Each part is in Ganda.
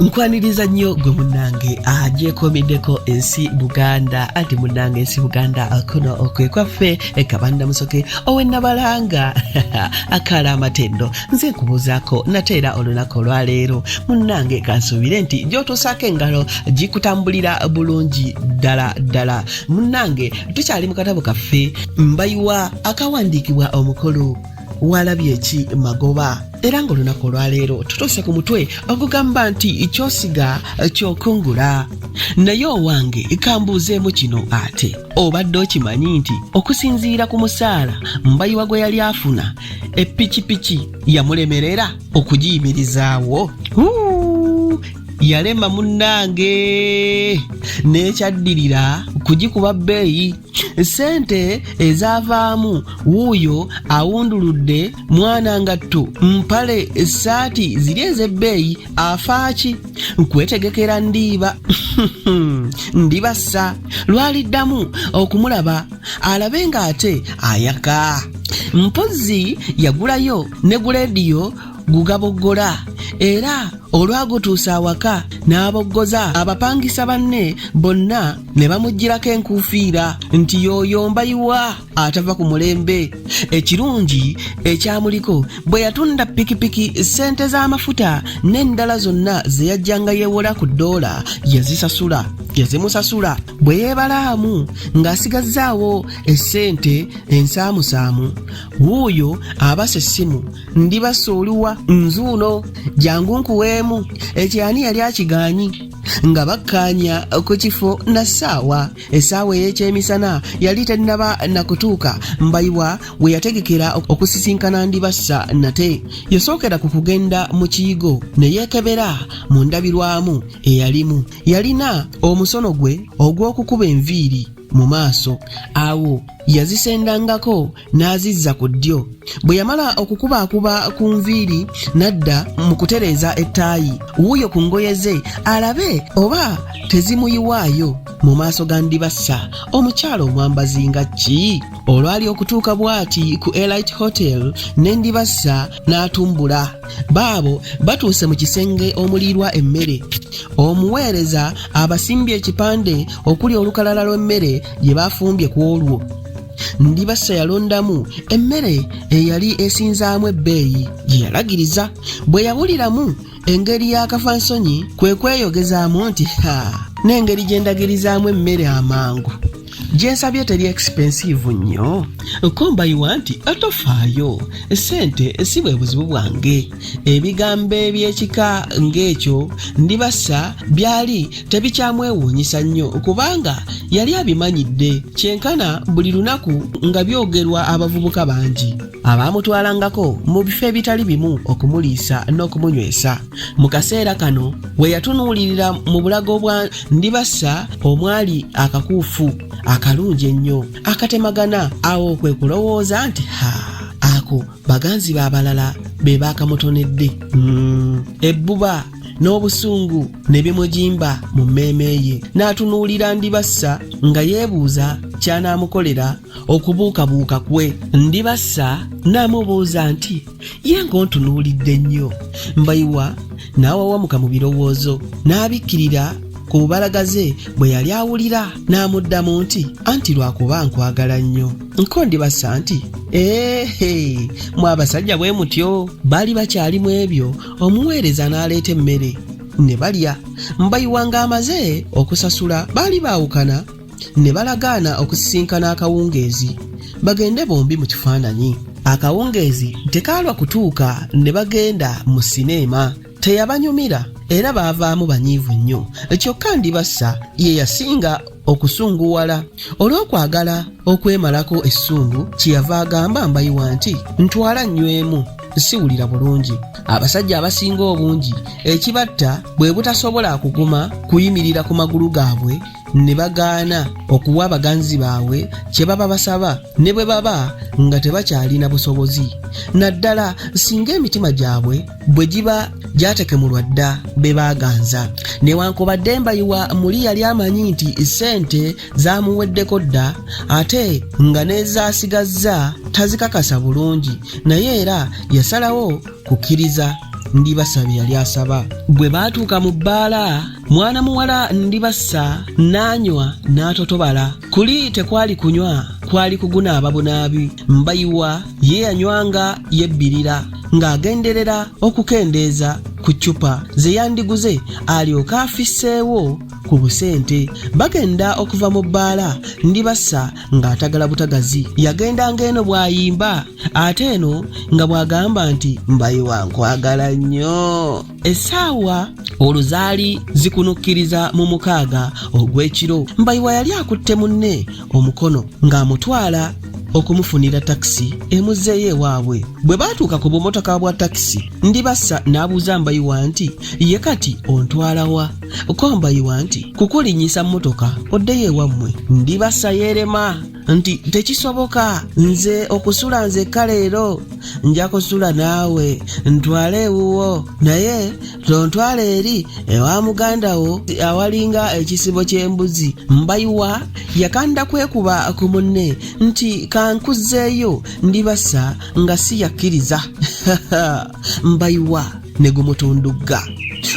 Nkwaniriza nnyo gwe munnange agyekomiddeko ensi Buganda, anti munnange ensi Buganda kuno okwe kwaffe Kabanda Musoke owennabalanga akaala amatendo. Nze nkubuuzaako nate era olunaku olwaleero munnange, kansuubire nti gy'otuusaako engalo gikutambulira bulungi ddala ddala. Munnange, tukyali mu katabo kaffe Mbayiwa akawandiikibwa omukulu Walabye Ki Magoba, era ng'olunaku olwaleero tutuuse ku mutwe ogugamba nti kyosiga kyokungula. Naye owange kambuuzeemu kino, ate obadde okimanyi nti okusinziira ku musaala Mbayiwa gwe yali afuna, epikipiki yamulemerera okugiyimirizaawo? Yalema munnange, n'ekyaddirira kugikuba bbeeyi. Ssente ezaavaamu, wuuyo awunduludde mwana ngatto, mpale, essaati ziri ez'ebbeeyi. Afaaki nkwetegekera ndiiba ndibassa lwaliddamu okumulaba alabe ng'ate ayaka. Mpozzi yagulayo ne gulediyo gugaboggola, era olwagutuusa awaka n'aboggoza abapangisa banne bonna ne bamuggyirako enkuufiira nti y'oyo Mbayiwa atava ku mulembe. Ekirungi ekyamuliko, bwe yatunda pikipiki, ssente z'amafuta n'endala zonna ze yajjanga yeewola ku ddoola yazisasula, yazimusasula. Bwe yeebalaamu ng'asigazzaawo essente ensaamusaamu, wuuyo abasa essimu: "Ndibassa, oliwa? Nzuuno, jangu nkuweemu." Ekyo ani yali akigaanyi? Nga bakkaanya ku kifo na ssaawa. Essaawa ey'ekyemisana yali tennaba nakutuuka Mbayiwa we yategekera okusisinkana Ndibassa nate. Yasookera ku kugenda mu kiyigo ne yeekebera mu ndabirwamu eyalimu. Yalina omusono gwe ogw'okukuba enviiri mu maaso awo, yazisendangako n'azizza ku ddyo. Bwe yamala okukubaakuba ku nviiri, n'adda mu kutereeza ettaayi, wuuyo ku ngoye ze alabe oba tezimuyiwaayo mu maaso ga Ndibassa, omukyala omwambazi nga ki. Olwali okutuuka bw'ati ku Elite Hotel ne Ndibassa n'atumbula, baabo batuuse mu kisenge omuliirwa emmere. Omuweereza abasimbye ekipande okuli olukalala lw'emmere gye bafumbye ku olwo. Ndibassa yalondamu emmere eyali esinzaamu ebbeeyi gye yalagiriza. Bwe yawuliramu engeri y'akafansonyi, kwe kweyogezaamu nti, "Ha, n'engeri gye ndagirizaamu emmere amangu, gye nsabye teri expensive nnyo." Ko Mbayiwa nti, "Tofaayo, ssente si bwe buzibu bwange." Ebigambo eby'ekika ng'ekyo Ndibassa byali tebikyamwewuunyisa nnyo, kubanga yali abimanyidde kyenkana buli lunaku nga byogerwa abavubuka bangi abaamutwalangako mu bifo ebitali bimu okumuliisa n'okumunywesa. Mu kaseera kano we yatunuulirira mu bulago bwa Ndibassa omwali akakuufu akalungi ennyo akatemagana, awo kwe kulowooza nti, "Ha, ako baganzi be abalala be baakamutonedde." Ebbuba n'obusungu ne bimujimba mu mmeeme ye, n'atunuulira Ndibassa nga yeebuuza ky'anaamukolera okubuukabuuka kwe. Ndibassa n'amubuuza nti, "Ye ng'ontunuulidde nnyo?" Mbayiwa n'awawamuka mu birowoozo n'abikkirira ku bubalagaze bwe yali awulira, n'amuddamu nti, "Anti lwakuba nkwagala nnyo." Nko Ndibassa nti, "Eehe, mwe abasajja bwe mutyo." Baali bakyali mu ebyo, omuweereza n'aleeta emmere ne balya. Mbayiwa ng'amaze okusasula, baali baawukana ne balagaana okusisinkana akawungeezi bagende bombi mu kifaananyi. Akawungeezi tekaalwa kutuuka ne bagenda mu sineema. Teyabanyumira era baavaamu banyiivu nnyo. Kyokka Ndibassa ye yasinga okusunguwala. Olw'okwagala okwemalako essungu, kyeyava agamba Mbayiwa nti, "Ntwala nywemu, siwulira bulungi." Abasajja abasinga obungi ekibatta bwe butasobola kuguma kuyimirira ku magulu gaabwe ne bagaana okuwa abaganzi baabwe kye baba basaba, ne bwe baba nga tebakyalina busobozi, naddala singa emitima gyabwe bwe giba gyatekemulwa dda be baaganza. Newankubadde Mbayiwa muli yali amanyi nti ssente zaamuweddeko dda, ate nga n'ezaasigazza tazikakasa bulungi, naye era yasalawo kukkiriza. Ndibassa bye yali asaba. Bwe baatuuka mu bbaala, mwana muwala Ndibassa n'anywa n'atotobala. Kuli tekwali kunywa, kwali kugunaaba bunaabi. Mbayiwa ye yanywanga yebbirira ng'agenderera okukendeeza ku ccupa ze yandiguze alyoke afisseewo ku busente. Bagenda okuva mu bbaala, Ndibassa ng'atagala butagazi. Yagendanga eno bw'ayimba ate eno nga bw'agamba nti Mbayiwa nkwagala nnyo. Essaawa olwo zaali zikunukkiriza mu 6 ogw'ekiro. Mbayiwa yali akutte munne omukono ng'amutwala okumufunira takisi emuzzeeyo ewaabwe. Bwe baatuuka ku bumotoka bwa takisi, Ndibassa n'abuuza Mbayiwa nti, ye kati ontwala wa? Ko Mbayiwa nti, kukulinnyisa mmotoka oddeyo ewammwe. Ndibassa yeerema nti, tekisoboka nze okusula nzekka leero, nja kusula naawe ntwale ewuwo, naye tontwala eri ewa muganda wo awalinga ekisibo ky'embuzi. Mbayiwa yakanda kwekuba ku munne nti kankuzzeeyo Ndibassa nga si yakkiriza. Mbayiwa ne gumutundugga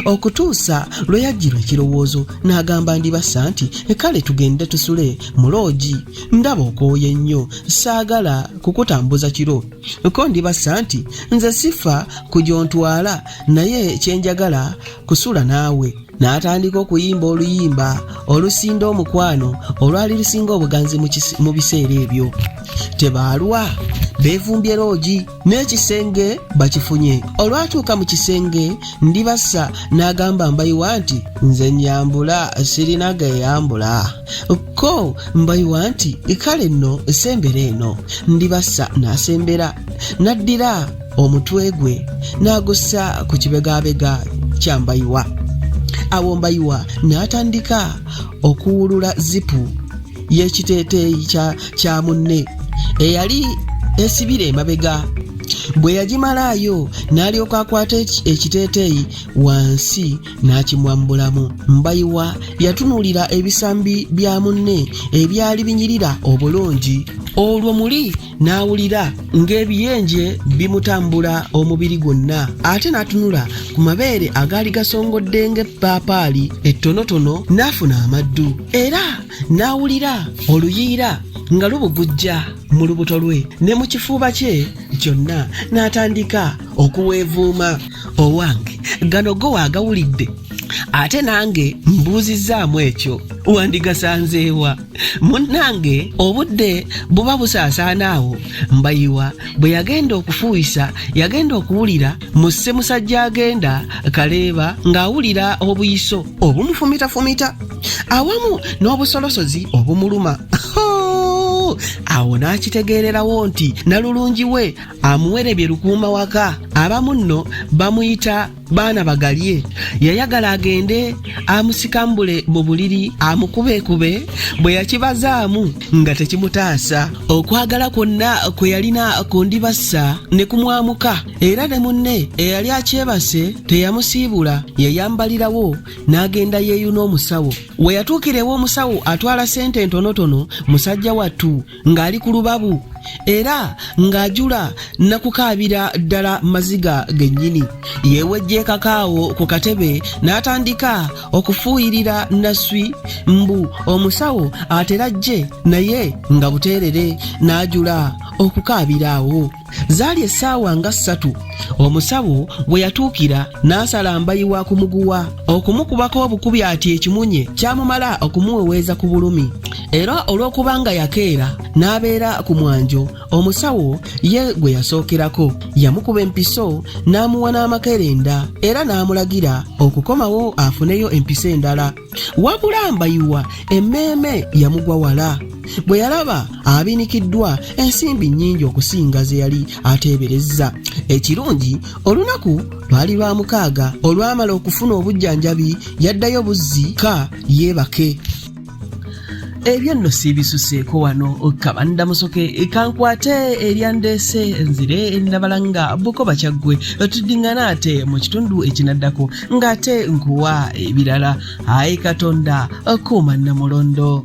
okutuusa lwe yajjirwa ekirowoozo n'agamba Ndibassa nti kale tugende tusule mu loogi, ndaba okooye nnyo, saagala kukutambuza kiro. Ko Ndibassa nti nze sifa ku gy'ontwala, naye kye njagala kusula naawe. N'atandika okuyimba oluyimba olusinda omukwano olwali lusinga obuganzi mu biseera ebyo. Tebaalwa beevumbye loogi n'ekisenge bakifunye. Olwatuuka mu kisenge, Ndibassa n'agamba Mbayiwa nti nze nnyambula sirina geyambula. Ko Mbayiwa nti kale nno sembera eno. Ndibassa n'asembera n'addira omutwe gwe n'agussa ku kibegaabega kya Mbayiwa. Awo Mbayiwa n'atandika okuwulula zipu y'ekiteeteeyi kya munne eyali esibira emabega. Bwe yagimalaayo n'alyoka akwata ekiteeteeyi wansi n'akimwambulamu. Mbayiwa yatunuulira ebisambi bya munne ebyali binyirira obulungi, olwo muli n'awulira ng'ebiyenje bimutambula omubiri gwonna, ate n'atunula ku mabeere agaali gasongodde ng'eppaapaali ettonotono n'afuna amaddu, era n'awulira oluyiira nga lubugujja mu lubuto lwe ne mu kifuba kye kyonna, n'atandika okuweevuuma. Owange, gano go waagawulidde, ate nange mbuuzizzaamu ekyo, wandigasanzeewa? Munnange, obudde buba busaasaana awo. Mbayiwa bwe yagenda okufuuyisa, yagenda okuwulira musse musajja agenda kaleeba ng'awulira obuyiso obumufumitafumita awamu n'obusolosozi obumuluma. Awo n'akitegeererawo nti nalulungi we amuwerebye lukuuma waka. Abamu nno bamuyita baana bagalye. Yayagala agende amusikambule mu buliri amukubekube, bwe yakibazaamu nga tekimutaasa. Okwagala kwonna kwe yalina ku Ndibassa ne kumwamuka, era ne munne eyali akyebase teyamusiibula, yayambalirawo n'agenda yeeyuna omusawo. We yatuukira ew'omusawo atwala ssente entonotono, musajja wattu ng'ali ku lubabu era ng'ajula nakukaabira ddala maziga gennyini. Yeewejja ekakaawo ku katebe n'atandika okufuuyirira Nasswi mbu omusawo atera ajje, naye nga buteerere n'ajula okukaabira awo. Zaali essaawa nga 3 omusawo we yatuukira n'asala Mbayiwa ku muguwa okumukubako obukubi ati ekimunye kyamumala okumuweweeza ku bulumi. Era olw'okuba nga yakeera n'abeera ku mwanjo, omusawo ye gwe yasookerako yamukuba empiso n'amuwa n'amakerenda era n'amulagira okukomawo afuneyo empiso endala. Wabula Mbayiwa emmeeme yamugwa wala bwe yalaba abinikiddwa ensimbi nnyingi okusinga ze yali ateeberezza. Ekirungi olunaku lwali lwa 6, olwamala okufuna obujjanjabi yaddayo buzzi ka yeebake. Ebyo nno siibisuseeko wano, kabanda musoke kankwate eryandeese nzire Nabalanga Bukoba Kyaggwe, tuddingana ate mu kitundu ekinaddako ng'ate nkuwa ebirala. Ayi Katonda kuuma Nnamulondo.